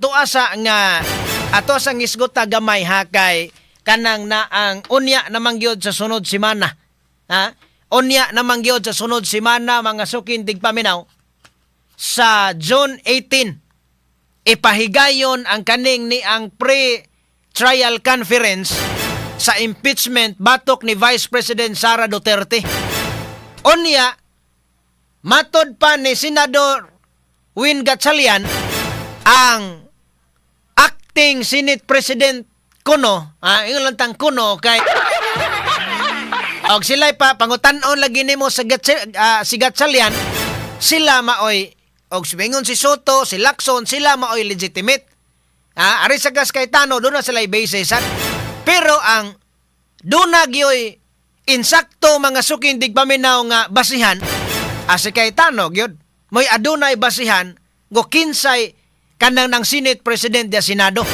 Tuasa nga ato sang isgot ta gamay ha, kay kanang na ang unya namang gyud sa sunod semana. Ha? Unya namang gyud sa sunod semana, mga suking tigpaminaw, sa June 18 ipahigayon ang kaning ni ang pre-trial conference sa impeachment batok ni Vice President Sara Duterte. Unya, matod pa ni Senador Win Gatchalian, ang acting Senate President kuno, ah, ingon lang tang kuno kay og sila pa pangutan-on lagi nimo sa si Gatchalian, sila maoy og sumingon si Sotto, si Lacson, sila maoy legitimate. Ah, ari sa Gas Cayetano, doon na sila basis. Pero ang duna gyoy insakto, mga suking tigpaminaw, nga basihan, si Cayetano gyud moy adunay basihan go kinsay kanang ng Senate President ya Senado.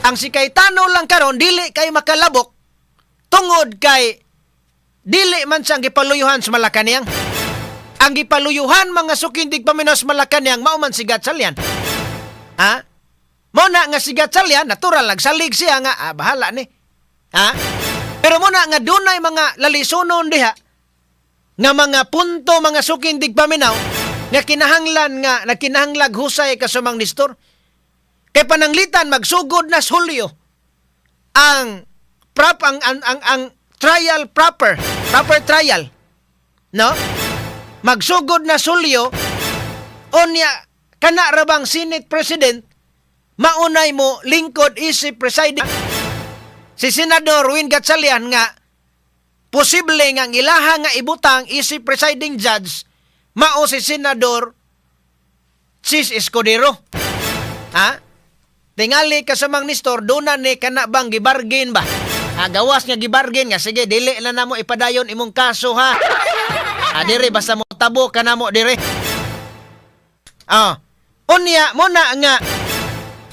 Ang si Cayetano lang karon dili kay makalabok tungod kay dili man siyang gipaluyuhan sa Malacanang. Ang gipaluyuhan, mga suking tigpaminaw, sa Malacanang mao man si Gatchalian. Ha? Mo na nga si Gatchalian, natural nagsalig siya nga bahala ni. Ha? Pero mo na nga dunay mga lalisunon diha nga mga punto, mga suking tigpaminaw, nga kinahanglan nga nagkinahanglag husay kasumang Nestor. Kay pananglitan magsugod na sa Hulyo ang prop ang trial proper, proper trial. No? Magsugod na Hulyo, unya kana ra bang Senate President maunay mo lingkod isip presiding si Senador Win Gatchalian nga posible nga ang ilaha nga ibutang isip presiding judge mao si Senador Chiz Escudero. Ha? Tingali kasamang Nestor, doon na ni kana bang gibargain ba? Ha, gawas nga gibargain nga sige, dili na namo ipadayon imong kaso ha. Ha, dire basta mo tabo ka namo dire. Ah. Unya mo na nga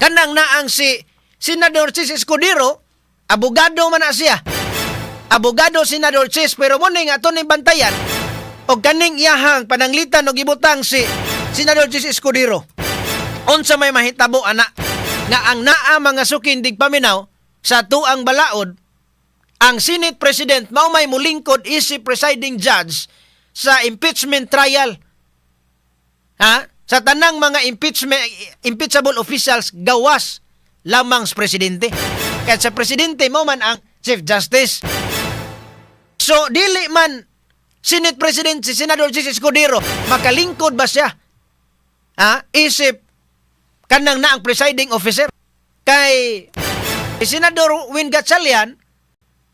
kanang naang si Senador Chiz Escudero, abogado man na siya. Abogado Senador Chiz, pero mo ning ato ning bantayan og kaning iyahang pananglitan og ibutang si Senador Chiz Escudero. Unsa may mahitabo ana nga ang naa, mga suking tigpaminaw, sa tuang balaod, ang Senate President mao may mulingkod isip presiding judge sa impeachment trial. Ha? Sa tanang mga impeachment impeachable officials gawas lamang sa presidente. Kaya sa presidente mo man ang Chief Justice. So dili man Senate President si Senador Chiz Escudero, makalingkod ba siya? Ha? Isip kanang na ang presiding officer. Kay si Senador Win Gatchalian,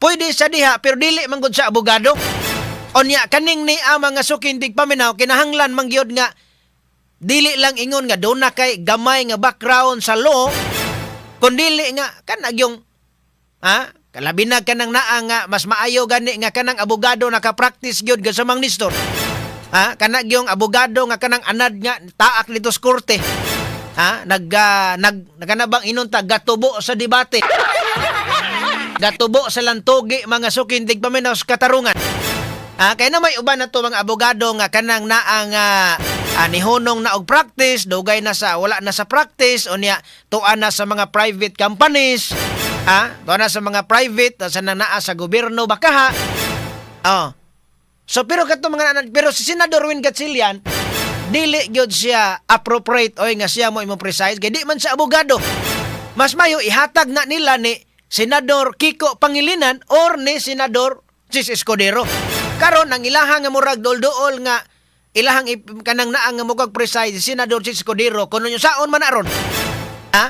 pwede sa diha pero dili man gud sa abogado. Onya kaning ni ang mga suking tigpaminaw, kinahanglan man gyud nga dili lang ingon nga doon na kay gamay nga background sa law, kundili nga kanag yung ha, kalabi na kanang naa nga mas maayo gani nga kanang abogado naka-practice gyud sa mang Nestor. Ha, kanang yung abogado nga kanang anad nga taak nito sa korte. Ha, nag nag nakanabang inunta gatubo sa debate. Gatubo sa lantugi, mga suking tigpaminaw, sa katarungan. Ha, kaya na may uban na to mga abogado nga kanang naang nihunong na og practice, dugay na sa wala na sa practice, unya tuan na sa mga private companies. Ha, tuan na sa mga private, sa nang naa sa gobyerno baka ha. Oh. So pero kato mga pero si Senador Win Gatchalian, dili gyud siya appropriate oy nga siya mo imo preside kay di man siya abogado. Mas mayo ihatag na nila ni Senador Kiko Pangilinan or ni Senador Chiz Escudero. Karon ang ilaha nga murag dol-dool nga ilahang kanang naa nga mugag preside si Senador Chiz Escudero kuno nyo saon man aron. Ha?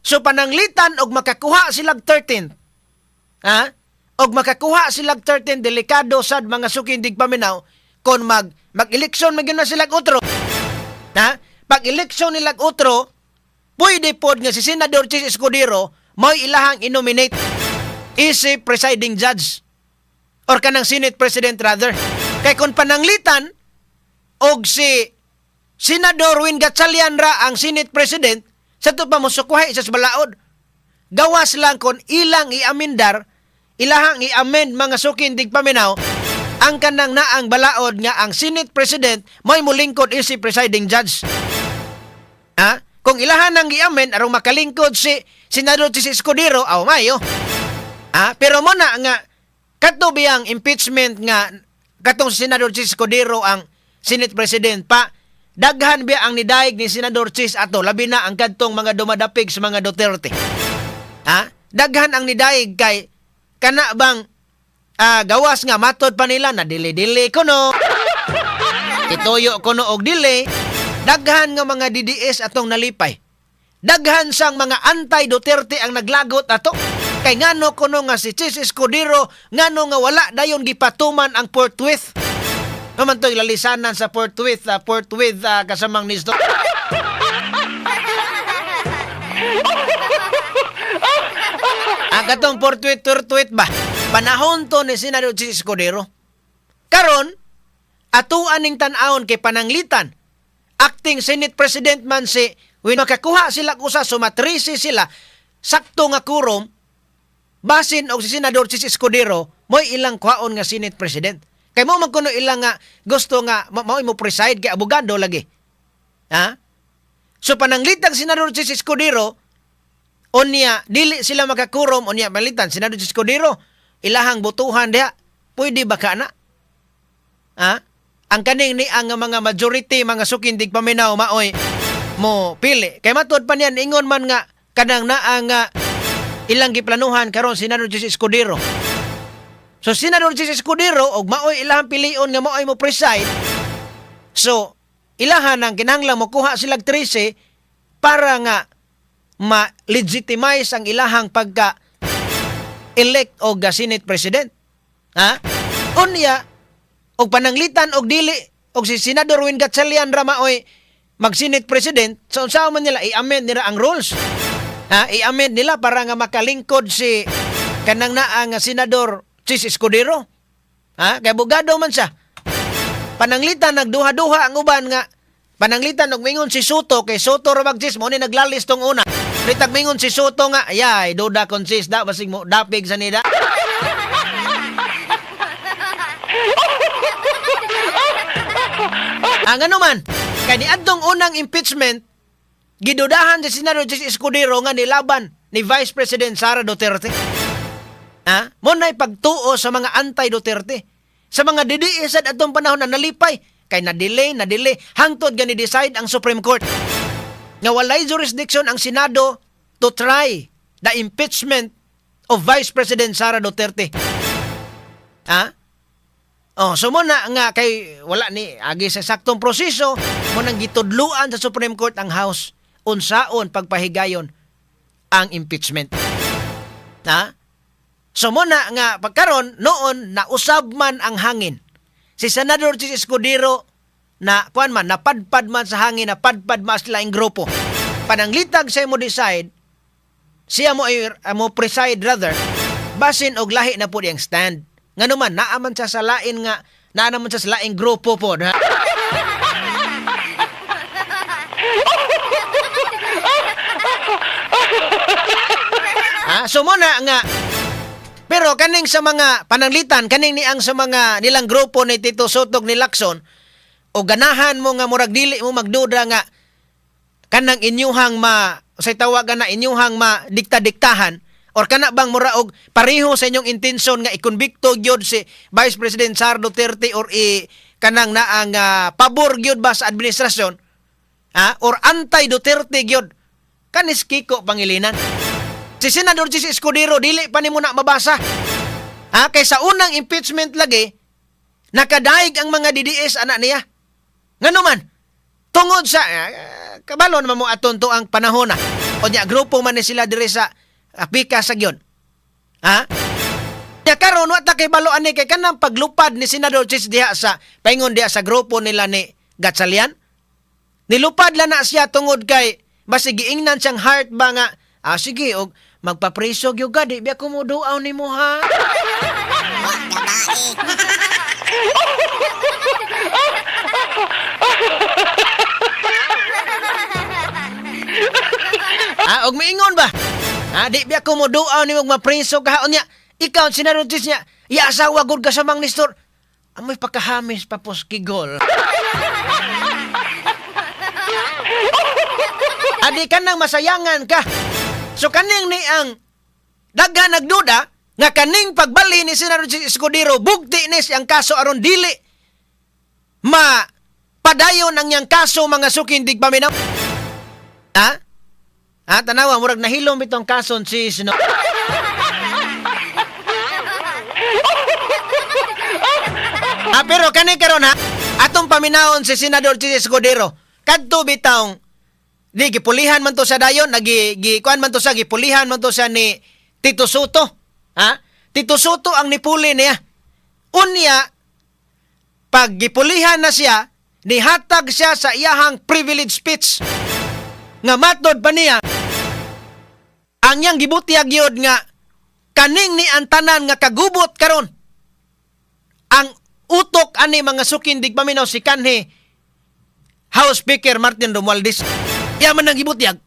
So pananglitan og makakuha silag 13. Ha? Og makakuha silag 13, delikado sad, mga suking tigpaminaw, kon mag-eleksyon man gyud na silag otro. Ha? Pag eleksyon nilag otro, pwede pod nga si Senador Chiz Escudero may ilahang i-nominate isip presiding judge or kanang Senate President rather. Kay kung pananglitan og si Senador Win Gatchalian ra ang Senate President, sa to pa mosukuhay sa balaod. Gawas lang kon ilang iamendar, ilahang i-amend, mga suking tigpaminaw, ang kanang naang balaod nga ang Senate President may mulingkod isip presiding judge. Ha? Kung ilahan ang gi-amend aron makalingkod si Senador Chiz Escudero, aw mayo. Ah, pero mo na nga kadto biyang impeachment nga katong si Senador Chiz Escudero ang Senate President pa, daghan biya ang nidaig ni Senador Chiz ato, labi na ang kadtong mga dumadapig sa mga Duterte. Ha? Daghan ang nidaig kay kana bang gawas nga matod pa nila na dili-dili kuno. Ituyo kuno og dili. Daghan nga mga DDS atong nalipay. Daghan sang mga anti-Duterte ang naglagot ato. Kay ngano kuno nga si Chiz Escudero, ngano nga wala dayon gipatuman ang forthwith. Naman to'y lalisanan sa forthwith, forthwith kasamang nisto. Ang katong forthwith, forthwith ba? Panahon to ni Senador Chiz Escudero. Karon, atuan ning tan-awon kay pananglitan. Acting Senate President man si when makakuha sila usa, sumatrisi sila sakto nga quorum, basin og si Senador Chiz Escudero mo'y ilang kuhaon nga Senate President. Kay mo man kuno ilang nga gusto nga mao'y mo preside kay abogado lagi. Ha? So pananglitang Senador Chiz Escudero, unya dili sila makakurom, unya malitan Senador Chiz Escudero ilahang botohan diha, pwede ba ka na? Ha? Ang kaning ni ang mga majority, mga suking tigpaminaw, maoy mo pili. Kay matud pa niyan ingon man nga kanang naa nga ilang giplanuhan karon Senador Chiz Escudero. So Senador Chiz Escudero og maoy ilahang pilion nga maoy mo preside. So ilahan ang kinahanglan mo kuha silag 13 para nga ma-legitimize ang ilahang pagka elect og Senate President. Ha? Unya og pananglitan og dili og si Senador Win Gatchalian ra maoy mag Senate President, so unsa man nila, i-amend nila ang rules. Ha, i-amend nila para nga makalingkod si kanang naa nga Senador Chiz Escudero. Ha, kay abogado man siya. Pananglitan nagduha-duha ang uban nga pananglitan og mingon si Sotto, kay Sotto ra mag Chiz mo ni naglalis tong una. Ritag mingon si Sotto nga ayay duda kon Chiz da basig mo dapig sa nida. Ang ano man, kay niadtong unang impeachment, gidudahan si Senador Chiz Escudero nga nilaban ni Vice President Sara Duterte. Ha? Mo na'y pagtuo sa mga anti-Duterte. Sa mga DDS at atong panahon na nalipay, kay na-delay, na-delay, hangtod nga ni-decide ang Supreme Court nga walay jurisdiction ang Senado to try the impeachment of Vice President Sara Duterte. Ha? Oh, so mo na nga kay wala ni agi sa saktong proseso, mo nang gitudluan sa Supreme Court ang House unsaon pagpahigayon ang impeachment. Ha? So mo na nga pagkaron noon nausab man ang hangin. Si Senador Chiz Escudero na kuan man napadpad man sa hangin, napadpad man sila ang grupo. Pananglitag sa mo decide siya mo ay mo preside rather, basin og lahi na po diyang stand. Ngano man naa man siya sa lain nga naa naman siya sa laing grupo po. Ha? Ha? So mo na nga pero kaning sa mga pananglitan kaning niang sa mga nilang grupo ni Tito Sotto ni Lacson o ganahan mo nga murag dili mo magduda nga kanang inyuhang ma say tawagan na inyuhang ma dikta-diktahan or kana bang mura og pareho sa inyong intensyon nga ikonbikto gyud si Vice President Sara Duterte or i kanang naang pabor gyud ba sa administrasyon, ha, or anti Duterte gyud kanis Kiko Pangilinan. Si Senador Chiz Escudero dili pa nimo na mabasa, ha, kay sa unang impeachment lagi nakadaig ang mga DDS ana niya. Ngano man tungod sa kabalo naman mo aton to ang panahon na. O nya grupo man ni sila diri sa pika sa gyon. Ha? Nya karon wa ta kay balo ani kay kanang paglupad ni Senador Chiz diha sa paingon diha sa grupo nila ni Gatchalian. Nilupad lang na siya tungod kay basig giingnan siyang heart ba nga sige og magpapreso gyud ka di biya ko moduaw nimo ha. Og miingon ba? Di biya ko moduaw nimo mapreso ka unya. Ikaw Senador Chiz niya, ya asawa gud ka sa Mang Nestor. Amoy pagkahamis pa pos kigol. Adi ka nang masayangan ka. So kaning ni ang daghan nagduda nga kaning pagbali ni Senador Escudero, bugti ni siyang kaso aron dili ma padayon ang iyang kaso, mga suking tigpaminaw. Ha? Ha, tanawa, murag nahilom itong kaso si Sino. Ah, pero kani karon ha, atong paminawon si Senador Chis Escudero. Kadto bitawng di gipulihan man to sa dayon, nagi gi kuan man to sa gipulihan man to sa ni Tito Sotto. Ha? Tito Sotto ang nipuli niya. Unya pag gipulihan na siya, nihatag siya sa iyahang privilege speech. Nga matod pa niya, ang iyang gibutyag yun nga kaning ni ang tanan nga kagubot karon ang utok ani, mga suking tigpaminaw, si kanhi House Speaker Martin Romualdez. Iya man ang gibutyag.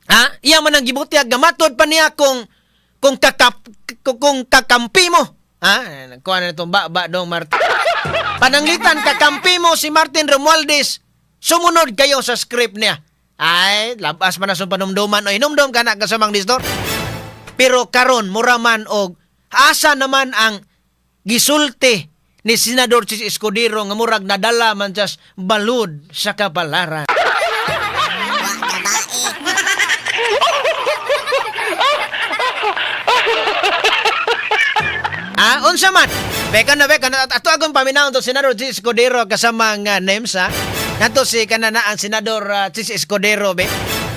Ha? Iya man ang gibutyag nga matod pa niya kung kakampi mo. Ha? Kuha na itong ba ba dong Martin. Pananglitan kakampi mo si Martin Romualdez, sumunod kayo sa script niya. Ay, labas man na sa panumduman o hinumdum ka na kasamang distor. Pero karon mura man og asa naman ang gisulti ni Senador Chis Escudero nga murag nadala man jas balud sa kapalaran. Wa gabae. Ah, unsa man? Beka na beka na ato akong paminawon to Senador Chis Escudero kasama nga names ha. Nato si kanana ang Senador Chis Escudero be.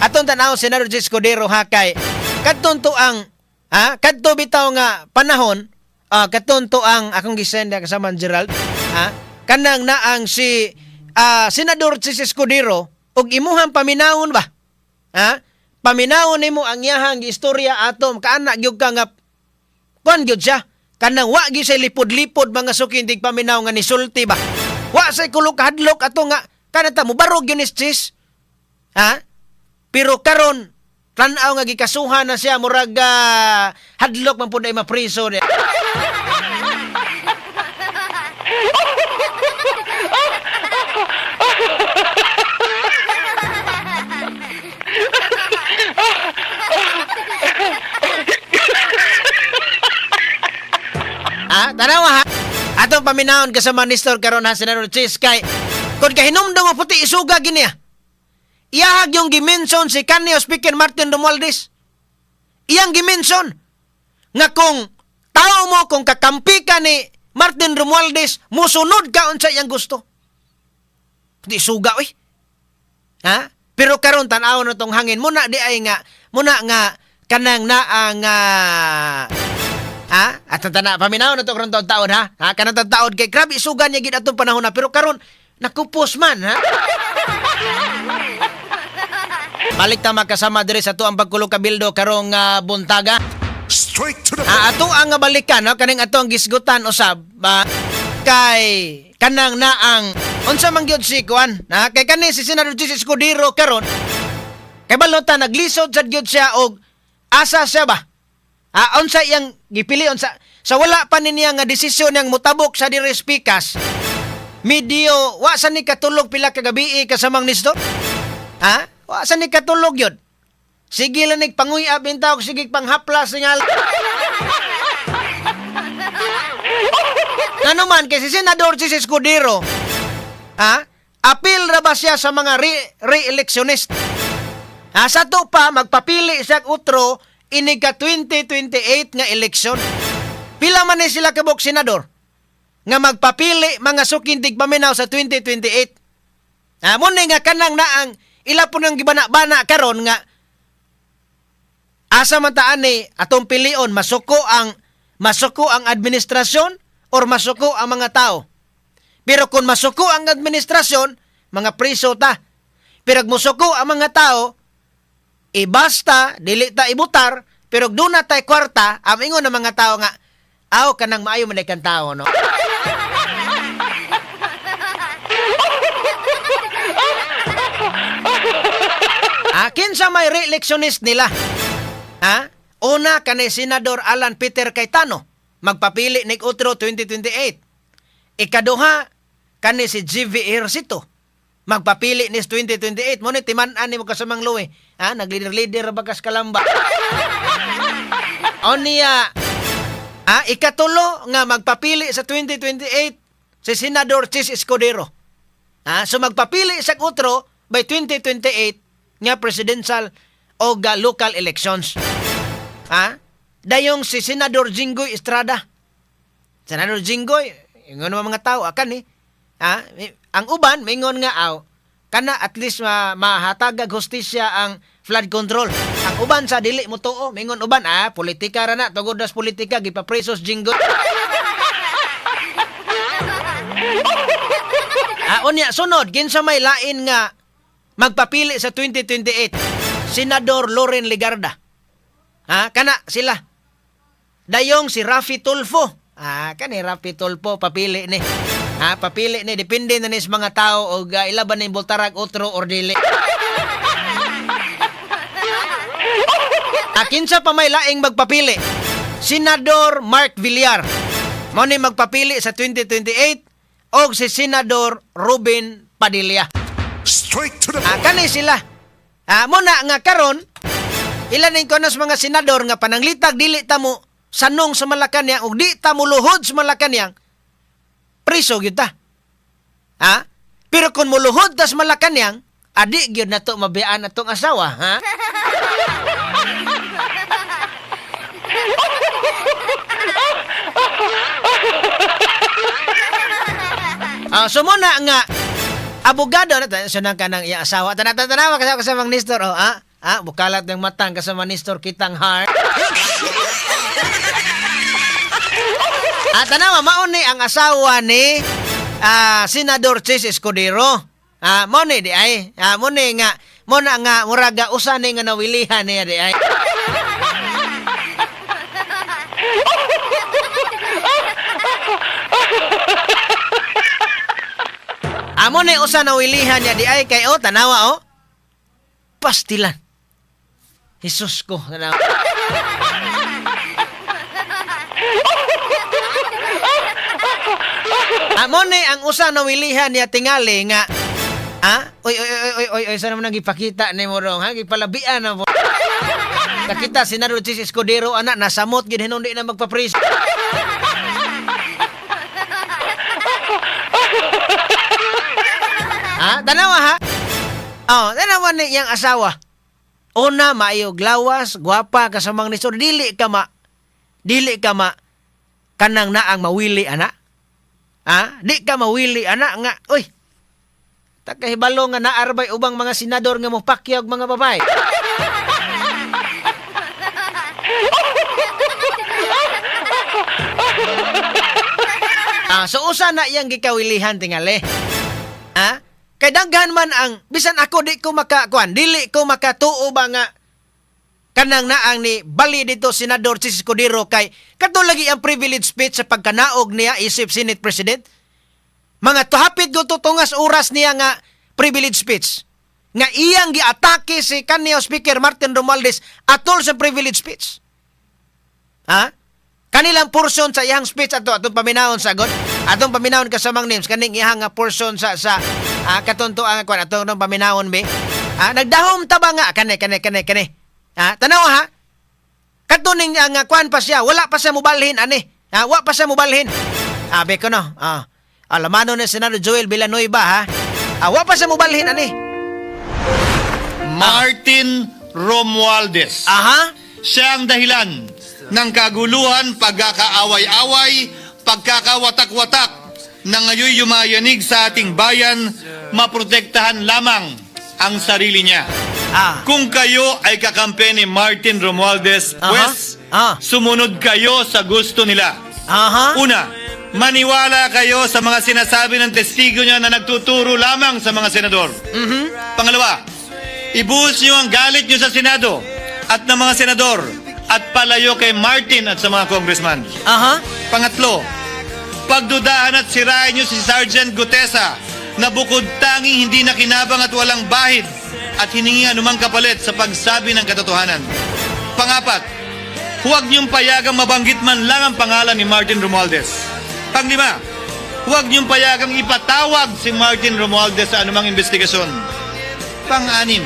Aton tan-aw Senador Chis Escudero ha, kay kadton to ang ha kadto bitaw nga panahon, kadton to ang akong gisend kasama ang Gerald ha, kanang naang si Senador Chis Escudero ug imuhang paminawon ba ha, paminawon nimo ang iyahang istorya atom kaana gyud ka nga kuan gyud siya, kanang wa gyud siya lipod-lipod, mga suki tigpaminaw, nga nisulti ba, wa say kulok hadlok ato nga kanata mo barog yun ni Chis ha. Pero karon tan-aw nga gikasuhan na siya, murag hadlok man pud ay mapriso ni. Ha, tanawa ha. Atong paminawon kasama ni Nestor karon ha, Senador Chis, kay kung kahinumdum mo puti isuga gini ha. Iyahag yung gimension si kanhi Speaker Martin Romualdez. Iyang gimension nga kung tao mo, kung kakampi ka ni Martin Romualdez, musunod ka unsa iyang gusto. Di suga oy. Ha? Pero karon tan-aw na tong hangin muna di ay nga muna nga kanang naa nga ha? At tana paminaw na to karon taon taon ha. Ha, kanang taon kay grabe isugan niya gid atong panahon na, pero karon nakupos man ha. Balik ta makasama diri sa tuang pagkulog kabildo karong buntaga. Straight to the Ah, ato ang nga balikan no, kaning ato ang gisgutan usab ba kay kanang naang unsa man gyud si kuan na kay kani si Senador Jesus Escudero karon kay balota naglisod sad gyud siya og asa siya ba. Ah, unsa iyang gipili unsa sa wala pa niya nga desisyon niyang mutabok sa diri pikas, medyo wa sa ni katulog pila ka gabi kasamang Nestor. Ha, wa sa ni katulog yun. Sige lang nig panguy-ab intaw, sige panghaplas singal. Ano man, kasi si Senador Chis Escudero, ha? Apil ra ba siya sa mga re-electionist? Ha, sa to pa, magpapili siya og utro inig ka 2028 nga eleksyon. Pila man ni sila kabok senador nga magpapili, mga suking tigpaminaw, sa 2028. Ha, mo ni nga kanang naang ila po nang gibana-bana karon nga asa man taan ni atong pilion, masuko ang administrasyon or masuko ang mga tao. Pero kung masuko ang administrasyon, mga priso ta. Pero kung musuko ang mga tao, ibasta dili ta ibutar, pero kung doon na tay kwarta, ang ingon ng mga tao nga aw kanang maayo man kang tao no. Ah, kinsa may re-electionist nila? Ha? Una kani Senador Alan Peter Cayetano, magpapili nig otro 2028. Ikaduha kani si GV Ejercito. Magpapili ni 2028 mo ni timan-an nimo kasamang Louie. Ha, naglider-leader ba kas kalamba? O niya, ikatulo nga magpapili sa 2028 si Senador Chis Escudero. So magpapili sa utro by 2028 nga presidential o ga local elections. Ha? Dayong si Senador Jinggoy Estrada. Senador Jinggoy, ingon naman mga tao, akan eh. Ha? Ang uban, mingon nga aw, kana at least mahatagag hustisya ang flood control. Ang uban sa dili mo tuo, mingon uban, politika ra na, tugod nas politika, gipapresos Jinggoy. Unya, sunod, kinsa may lain nga magpapili sa 2028? Senador Loren Legarda. Ha, kana sila. Dayong si Rafi Tulfo. Kani Rafi Tulfo papili ni. Papili ni, depende na ni sa mga tao og ilaban ni Boltarag otro or dili. Kinsa pa may laing magpapili? Senador Mark Villar. Mao ni magpapili sa 2028 og si Senador Ruben Padilla. Straight to the point. Kani sila. Muna nga karon ilan ning kono sa mga senador nga pananglitag dili ta mo sanong sa Malacanang ug di ta mo luhod sa Malacanang, priso gyud ta. Ha? Pero kung muluhod ta sa Malacanang, adi gyud nato mabiyaan atong asawa, ha? So muna nga abogado na tayo sunang kanang iya asawa. Tana tana tanawa kasama kasama Nestor, oh, ah. Bukalat ng matang kasama Nestor kitang heart. Tanawa mao ni ang asawa ni Senador Chis Escudero. Mo ni di ay. Mo ni nga mo na nga muraga usa ni nga nawilihan niya di ay. Amo ni usa nawilihan niya di ay kay oh tanawa oh. Pastilan. Jesus ko, tanawa. Amo ni ang usa nawilihan niya tingali nga oy oy oy oy oy oy, saan naman gipakita ni mo rong ha, gipalabian na po. Nakita Senador Chis Escudero ana nasamot gid hinundi na magpa-freeze. Tanawa ha. Oh, tanawa ni iyang asawa. Una, maayo lawas, gwapa kasamang ni Sor. Dili ka ma kanang naang mawili ana. Ha? Di ka mawili ana nga, uy. Takahibalo nga naarbay ubang mga senador nga mopakyaw og mga babae. So usa na iyang gikawilihan tingali. Ha? Kay daghan man ang bisan ako di ko makakuan, dili ko makatuo ba nga kanang naang ni bali dito Senador Chis Escudero kay kato lagi ang privilege speech sa pagkanaog niya isip Senate President. Mga tuhapit go tutungas oras niya nga privilege speech. Nga iyang giatake si kanyo Speaker Martin Romualdez atol sa privilege speech. Ha? Kanilang portion sa iyang speech ato atong paminahon sa god. Atong paminahon kasamang names kaning iyang nga portion sa katunto ang kuan atong nang paminahon be. Nagdahom ta ba nga kani kani kani kani. Tanaw ha. Kadto ning nga kuan pa siya, wala pa siya mobalhin ani. Wa pa siya mobalhin. Be ko no. Alamano ni Senador Joel Villanueva ha. Wa pa siya mobalhin ani. Martin Romualdez. Aha. Siya ang dahilan ng kaguluhan, pagkakaaway-away, pagkakawatak-watak na ngayon yumayanig sa ating bayan, maprotektahan lamang ang sarili niya. Kung kayo ay kakampi ni Martin Romualdez, pues, sumunod kayo sa gusto nila. Una, maniwala kayo sa mga sinasabi ng testigo niya na nagtuturo lamang sa mga senador. Pangalawa, ibuhos niyo ang galit niyo sa Senado at ng mga senador at palayo kay Martin at sa mga congressman. Pangatlo, pagdudahan at sirain niyo si Sergeant Guteza na bukod tanging hindi nakinabang at walang bahid at hiningi anumang kapalit sa pagsabi ng katotohanan. Pangapat, huwag niyong payagang mabanggit man lang ang pangalan ni Martin Romualdez. Panglima, Huwag niyong payagang ipatawag si Martin Romualdez sa anumang investigasyon. Pang-anim,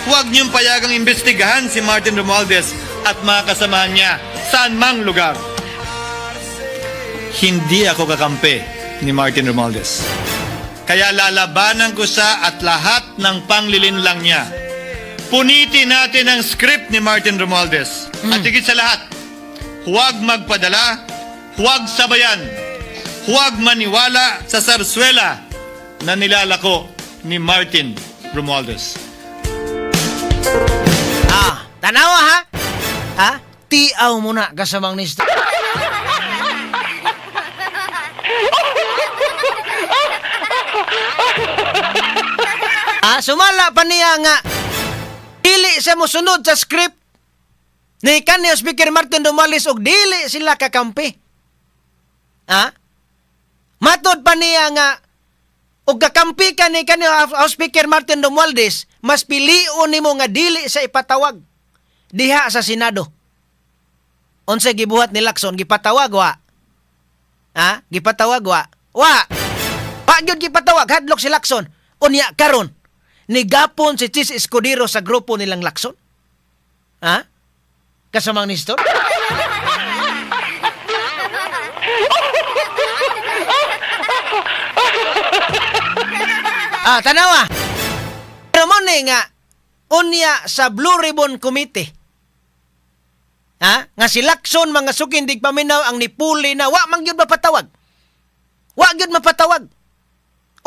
huwag niyong payagang imbestigahan si Martin Romualdez at mga kasamahan niya saan mang lugar. Hindi ako kakampi ni Martin Romualdez. Kaya lalabanan ko siya at lahat ng panglilinlang niya. Punitin natin ang script ni Martin Romualdez. At higit sa lahat, huwag magpadala, huwag sabayan, huwag maniwala sa sarswela na nilalako ni Martin Romualdez. Ah, tanawa ha? Ha? Tiaw muna kasamang ni. Ah, sumala pa niya nga dili siya mosunod sa script ni kanhi Speaker Martin Romualdez og dili sila kakampi. Ha? Matod pa niya nga og kakampi ka ni kanhi House Speaker Martin Romualdez, mas pilion nimo nga dili sa ipatawag diha sa Senado. Unsa gibuhat ni Lacson? Gipatawag wa? Ha? Gipatawag wa? Wa. Wa gyud gipatawag, hadlok si Lacson. Unya karon nigapon si Chiz Escudero sa grupo nilang Lacson. Ha? Kasamang Nestor? Ah, tanawa. Pero mo ni nga unya sa Blue Ribbon Committee. Ha? Nga si Lacson, mga suking tigpaminaw, ang nipuli na wa man gyud mapatawag. Wa gyud mapatawag.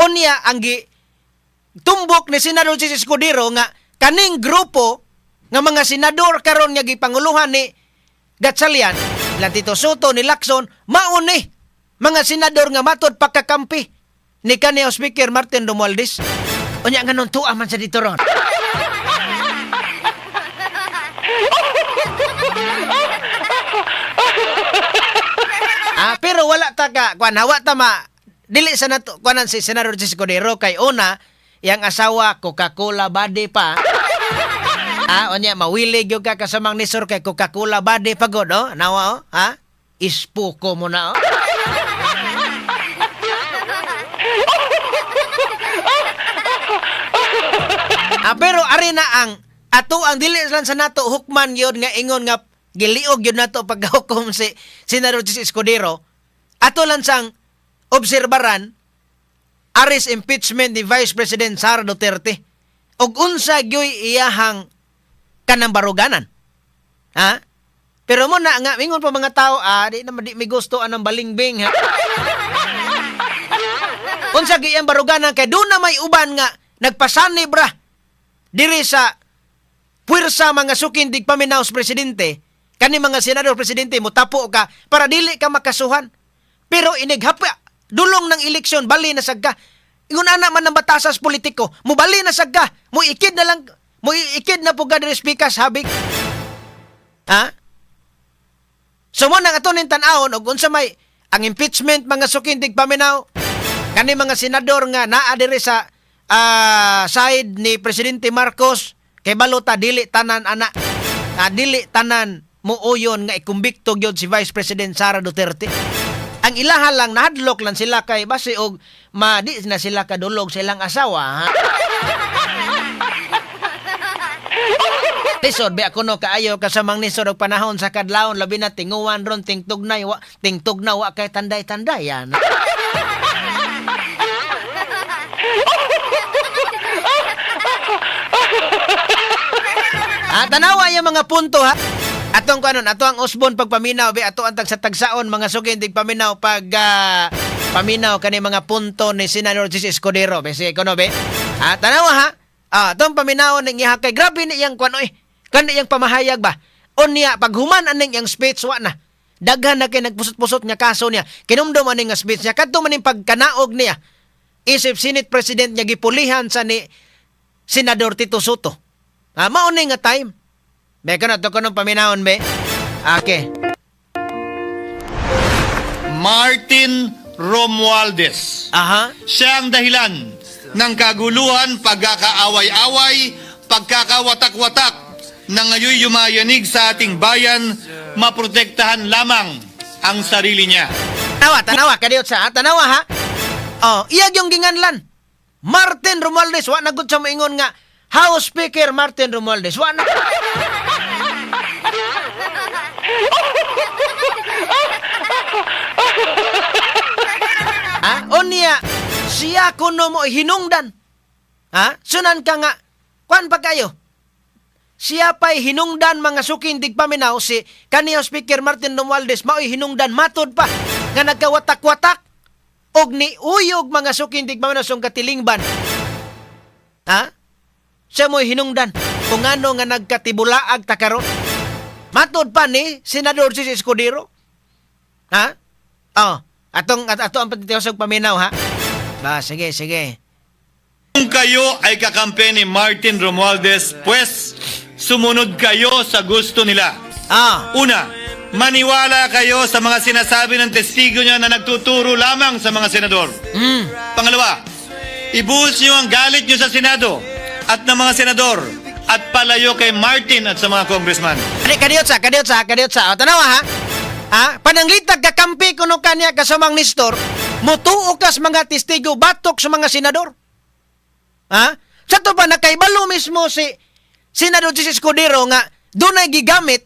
Unya ang gi tumbok ni Senador Chiz Escudero nga kaning grupo nga mga senador karon nga gipanguluhan ni Gatchalian, lang Tito Sotto, ni Lacson, mauni mga senador nga matod pagkakampi ni kanhi Speaker Martin Romualdez. Unya nganon tuwa man sa dito ron? Ah, pero wala ta ka kuan, hawa ta ma dili sa nato kuanan si Senador Chiz Escudero kay una yang asawa Coca-Cola body pa. Ah, unya mawilig gyud ka kasamang Nestor kay Coca-Cola body pa god, oh. Nawa oh, ha? Ispuko mo na oh. Ah, pero ari na ang ato ang dili lang sa nato hukman yun nga ingon nga giliog yun nato pagkahukom si Senador Chiz Escudero. Ato lang sang obserbaran aris impeachment ni Vice President Sara Duterte ug unsa gyoy iyahang kanang baruganan. Ha? Pero mo na nga mingon pa mga tao, ah, di na di mi gusto anang balingbing ha. Unsa gyud iyang baruganan kay doon na may uban nga nagpasanib ra diri sa puwersa, mga suking tigpaminaw, presidente, kani mga senador presidente, mutapo ka para dili ka makasuhan. Pero inighapa dulong ng eleksyon, bali na sagka. Ingon ana man ang batasas politiko, mubali na sagka, mo ikid na lang, mo ikid na po ka diri pikas habig. Ha? So mo nang ato ning tan-awon og unsa may ang impeachment, mga suking tigpaminaw, kani mga senador nga naa diri sa side ni Presidente Marcos, kay balota dili tanan ana, dili tanan muuyon nga ikumbikto gyud si Vice President Sara Duterte. Ang ilaha lang, nahadlok lang sila kay base og ma di na sila kadulog sa ilang asawa, ha? Lisod ba kuno kaayo kasamang nisod og panahon sa kadlawon, labi na tinguan ron tingtugnay wa tingtugna wa kay tanday-tandayan. Ah, tanawa yung mga punto ha. Atong kanon, ato ang usbon pagpaminaw be, ato ang tagsa-tagsaon, mga suking paminaw, pag paminaw kani mga punto ni Senador Chiz Escudero be, sige kuno be. Ah, tanawa ha. Ah, atong paminawon ning iha kay grabe ni iyang kuan oy. Kani iyang pamahayag ba. Unya paghuman aning iyang speech, wa na. Daghan na kay nagpusot-pusot nga kaso niya. Kinumdum aning nga speech niya kadto man ning pagkanaog niya isip Senate President niya gipulihan sa ni Senador Tito Sotto. Ah, mao ni nga time. Be kana to kanong paminawon be. Okay. Martin Romualdez. Siya ang dahilan ng kaguluhan, pagkakaaway-away, pagkakawatak-watak na ngayon yumayanig sa ating bayan, maprotektahan lamang ang sarili niya. Tanawa, tanawa, kadiyot sa, tanawa ha. Oh, iya yung ginganlan. Martin Romualdez, wa na gud sa moingon nga House Speaker Martin Romualdez. Wa na. Ha? Unya, siya kuno mo hinungdan. Ha? Sunan ka nga, kuan pa kayo. Siya pa'y hinungdan, mga suking tigpaminaw, si kaniyo Speaker Martin Romualdez mao'y hinungdan matod pa nga nagkawatak-watak og niuyog, mga suking tigpaminaw, sa katilingban. Ha? Siya mo'y hinungdan kung ano nga nagkatibulaag ta karon. Matod pa ni Senador Chiz Escudero. Ha? Oh, atong at ato ang patitiwas paminaw ha. Ba, sige, sige. Kung kayo ay kakampi ni Martin Romualdez, pues sumunod kayo sa gusto nila. Una, maniwala kayo sa mga sinasabi ng testigo niya na nagtuturo lamang sa mga senador. Pangalawa, ibuhos niyo ang galit niyo sa Senado at ng mga senador at palayo kay Martin at sa mga congressman. Kadi kadiyot sa, kadiyot sa, kadiyot sa. O, tanawa ha. Ha? Pananglitag kakampi kuno kanya kasamang Nestor, mutuo kas mga testigo batok sa mga senador. Ha? Sa to pa nakaibalo mismo si Senador Chiz Escudero nga dunay gigamit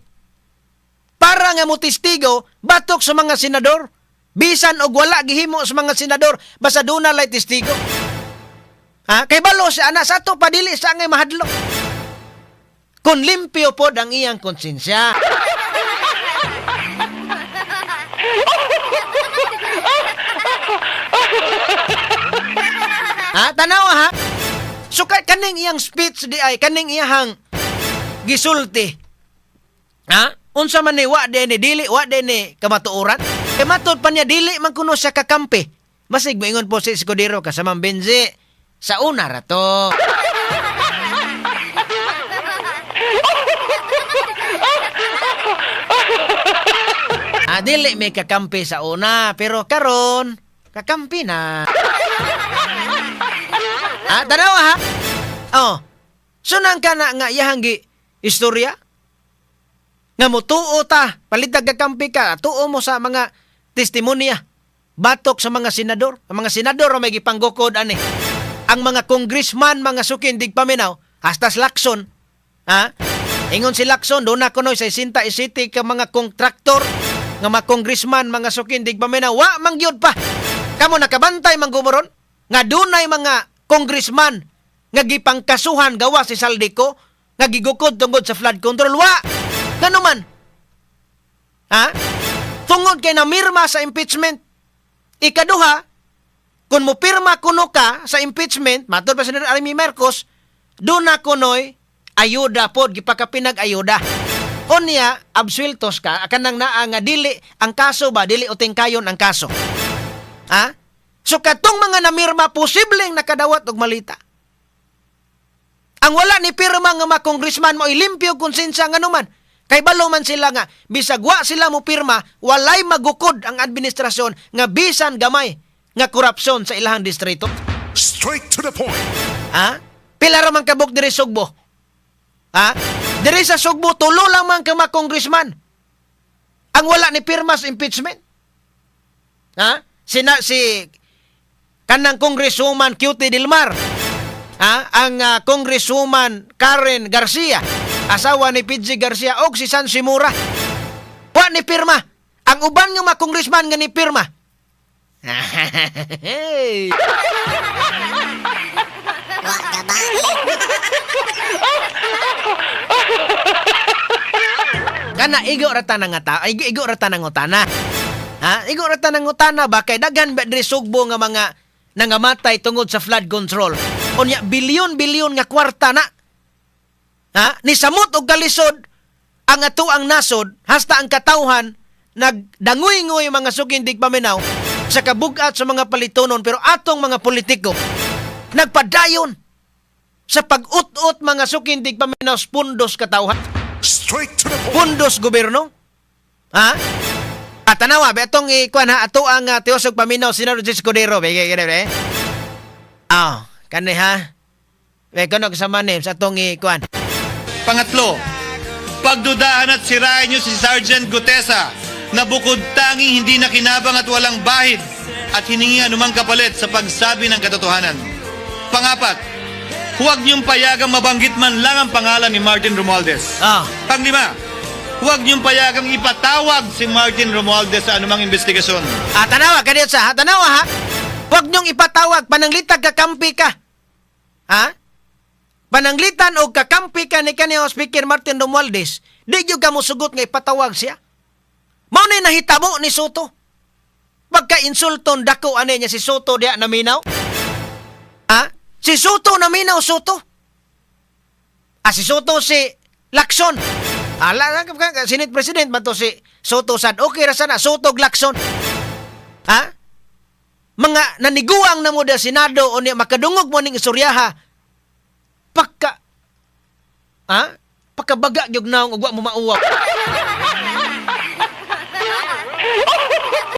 para nga mo testigo batok sa mga senador. Bisan og wala gihimo sa mga senador, basta duna lay testigo. Ha? Kay balo siya ana sa to pa dili sa ngay mahadlok. Kung limpyo pod ang iyang konsensya. Ha, tanawa ha. So kaning iyang speech di ay kaning iyang gisulti. Ha? Unsa man ni wa di ni dili wa di ni kamatuoran? Kay matod pa niya dili man kuno siya kakampi. Masig moingon po si Escudero kasamang Benji sa una ra to. Ah, dili may kakampi sa una, pero karon kakampi na. Ah, tanawa ha. Oh. Sunang ka na nga iyahang gi istorya nga mutuo ta, palitag kakampi ka, tuo mo sa mga testimonya batok sa mga senador. Ang mga senador ang may gipanggukod ani. Ang mga congressman, mga sukin digpaminaw, hasta sa Lacson. Ha? Ingon si Lacson, doon na kunoy sa Isinta City ka mga kontraktor nga mga congressman, mga sukin digpaminaw, wa man gyud pa. Kamo nakabantay man gumuron nga dunay mga congressman nga gipangkasuhan gawa si Zaldy Co nga gigukod tungod sa flood control. Wa! Ngano man? Ha? Tungod kay namirma sa impeachment. Ikaduha, kung mupirma kuno ka sa impeachment, matod pa Senator Imee Marcos, doon na kunoy ayuda pod, gipakapinag ayuda. Unya, absueltos ka, kanang naa nga dili ang kaso ba, dili uting kayon ang kaso. Ha? So katong mga namirma, posibleng nakadawat og malita. Ang wala ni pirma nga mga congressman mo limpyo konsensya nga numan. Kay balo man sila nga bisag wa sila mo pirma, walay magukod ang administrasyon nga bisan gamay nga korupsyon sa ilahang distrito. Straight to the point. Ha? Pila ra man kabuk diri Sugbo? Ha? Diri sa Sugbo tulo lang man ka mga congressman ang wala ni pirma sa impeachment. Ha? Si kanang Congresswoman Cutie Dilmar. Ha? Ang Congresswoman Karen Garcia, asawa ni PG Garcia og si San Simura. Wa ni pirma. Ang uban nga mga congressman nga ni pirma. Hey. Wa gabae. Kana igo ra ta nga ta, igo, igo ra ta nangutana. Ha? Igo ra ta nangutana ba kay daghan ba diri Sugbo nga mga nangamatay tungod sa flood control. Unya bilyon-bilyon nga kwarta na. Ha? Ni samot og kalisod ang ato ang nasod hasta ang katawhan nagdanguy-nguy, mga suking digpaminaw, sa kabugat sa mga palitonon, pero atong mga politiko nagpadayon sa pag-ut-ut, mga suking digpaminaw, pundos katawhan, Straight to the point. pundos gobyerno. Ha? At tanawa, be atong ikuan ha, ato ang tiusog paminaw Senador Chiz Escudero, be be be. Ah, kani ha. Be kuno kasama ni sa atong ikuan. Pangatlo, pagdudahan at sirain niyo si Sergeant Guteza na bukod tanging hindi nakinabang at walang bahid at hiningi anumang kapalit sa pagsabi ng katotohanan. Pangapat, huwag niyong payagang mabanggit man lang ang pangalan ni Martin Romualdez. Panglima, huwag niyong payagang ipatawag si Martin Romualdez sa anumang investigasyon. Ah, tanawa kaniyot sa ha, tanawa ha. Huwag niyong ipatawag, pananglitag kakampi ka. Ha? Pananglitan og kakampi ka ni kaniyang Speaker Martin Romualdez, di gyud ka mosugot nga ipatawag siya. Mao ni nahitabo ni Sotto. Pagka insulton dako ani niya si Sotto diya naminaw. Ha? Si Sotto naminaw Sotto. Ah, si Sotto si Lacson. Ala, Senate President man to si Sotto sad. Okay ra sana Sotto og Lacson. Ha? Mga naniguang na mo da Senado o niya makadungog mo ning istoryaha. Pagka, ha? Pagkabaga gyud naong ug wa mo mauwaw.